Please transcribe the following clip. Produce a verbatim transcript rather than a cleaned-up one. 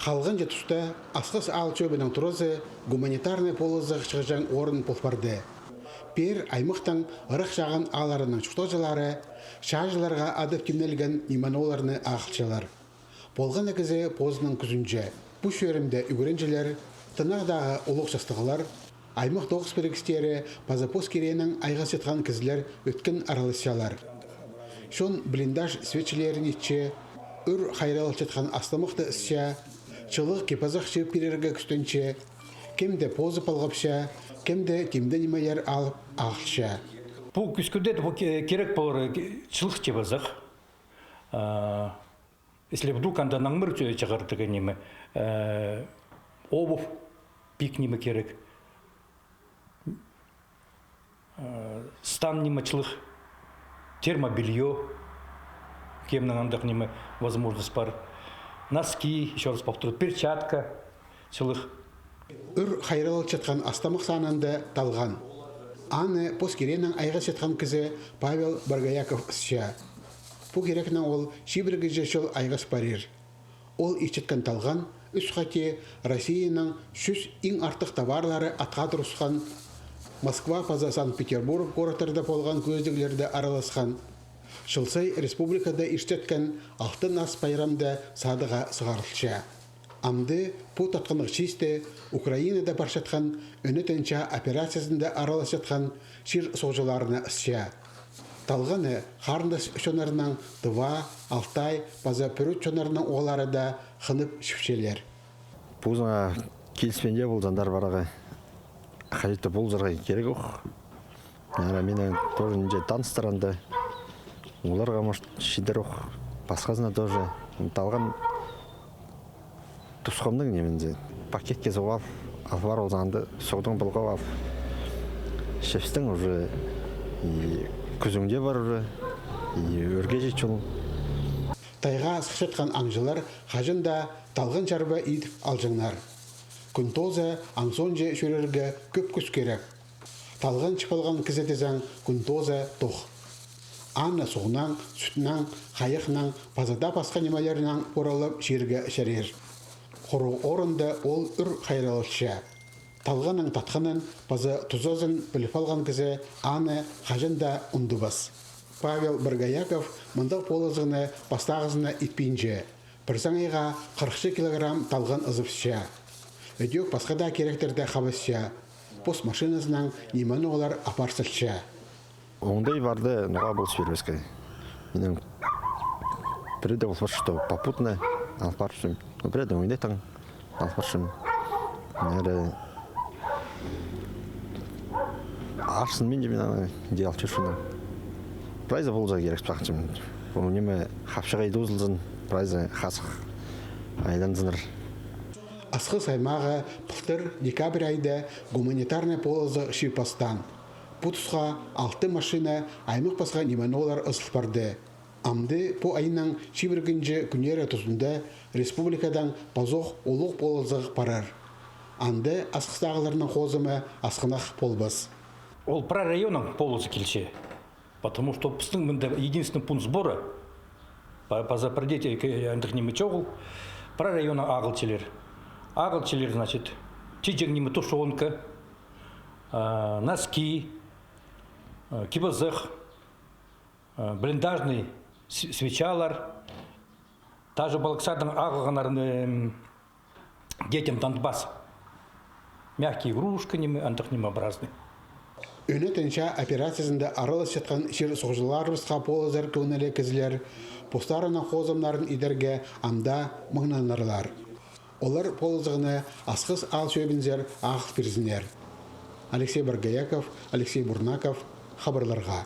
Халғанҷы туста Асхыс аал чӧбінің туразы гуманитарный полызығ чығҷаң орын пол парды. Пеер аймахтың ырах чағын аалларының чуртағҷылары, чааҷыларға адап тимнелген ниман-оолларны ағылчалар. Полған на кізі позының кӱзінҷе. Пу чӧрімде ӱгренҷілер, тынағдағы улуғ частығлар, аймах тоғыс пірігістері паза пос кирегінең айғасчатхан кізілер ӧткін араласчалар. Чон блиндаж свечілерін итче, ӱр хайралчатхан астамахты ысча, чылығ кип-азах чыып пирерге кӱстенче, кем-де позы палғапча, кем-де тимде нимелер алып ағылча. Пу кӱскӱнде пу ке-, кирек полар, э, чылығ кип-азах. А, если вдруг анда наңмыр чы-, чығар тігі ниме, э, обувь, пик ниме кирек. Э, стан ниме чылығ, термобельё, кемнің андағ ниме возможность пар. Носки, ещё раз повторю, перчатка чылығ. Ӱр хайралчатхан астамах санында талған. Аны пос кирегінең айғасчатхан кізі Павел Боргояков ысча. Пу кирекнең ол чибіргі чыл айғас парир. Ол итчеткен талған ӱс хати Россияның чӱс иң артых товарлары атха турысхан Москва паза Санкт-Петербург городтарда полған кӧзідіглерде араласхан. Чыл сай республикада иртчеткен Алтын Ас пайрамда садыға сығарылча. Амды пу татхыннығ чиисті Украинада парчатхан ӧнетін чаа операциязында араласчатхан чир-суғҷыларына ысча. Талғаны харындас чоннарның, тыва, алтай паза пӱрӱт чоннарның ооллары даа хынып чіпчелер. Позыңа киліспинче полза, андар парарға хайди-да ползарға кирек ох. Ана минің тоже нинҷе таныстар анда. Оларға, может, чидер ох. Пасхазына тоже. Талған тусхамның нимензер, пакетке суғ ал, ал пар ползаң, анда суғдың пылғап ал. Чіпсең, уже и кӱзіңде пар уже, и ӱрге чит чол. Тайғаа сыхчатхан аңҷылар хаҷан даа талған чарба идіп алҷаңнар. Кӱн тооза аң соонҷа чӧрерге кӧп кӱс кирек. Талған чіп алған кізі тізең, кӱн тооза тох. Аны суғнаң, сӱтнең, хайахнаң паза даа пасха нимелернең поралап чирге чарир. Хоруғ орында ол ӱр хайралча. Талғанның татхынын паза тузазын піліп алған кізі аны хаҷан даа ундубас. Павел Боргояков мындағ полызығны пастағызына итпинче. Пір саңайға хырыхча килограмм талған ызыбысча. Ідӧк пасха даа киректерді хабасча. Пос машиназынаң нимені олар апар салча. Оңдай парды ноға полыс пирбеске. Минің пірее дее ол пар, что попутно ал парчам. Ну, пірее дее оңдай таң ал парчам. Ары арсынминчам мин аны, дее ал чӧрчем. Прайзы полза кирек пахчам. Ол ниме хапчағай тоозылзын, прайзы хазых айланзыннар. Асхыс аймағы пылтыр декабрь айда гуманитарный полызығ чыып пастаан. Пу тусха алты машина аймах пасха нимені олар ызыл парды. Амды пу айның чибіргінҷі кӱннері тузында республикадаң пазох улуғ полызығ парар. Анда Асхыстағыларның хозымы асхынах полбас. Ол прай районның полызы килче. Потому что пістің мында единственный пункт сбора, па-, паза пірдее андағ ниме чоғыл, прай районнаң ағылчалар. Ағылчалар, значит, чиҷең ниме, тушёнка, а, носки, а, кип-азах, а, блиндажный с-, свечалар, даже Балхасардаң ағылғаннар, м, детям Донбасса. Мягкие игрушки, ниме, андағ ниме разный. Ӧнетін чаа операциязында араласчатхан чир-суғҷыларыбысха полызар кӧңнілі кізілер постарының хозымнарын идерге ам даа маңнанарлар. Олар полызығны Асхыс аал чӧбінзер ағыл пирзіннер. Алексей Боргояков, Алексей Бурнаков, хабарларға.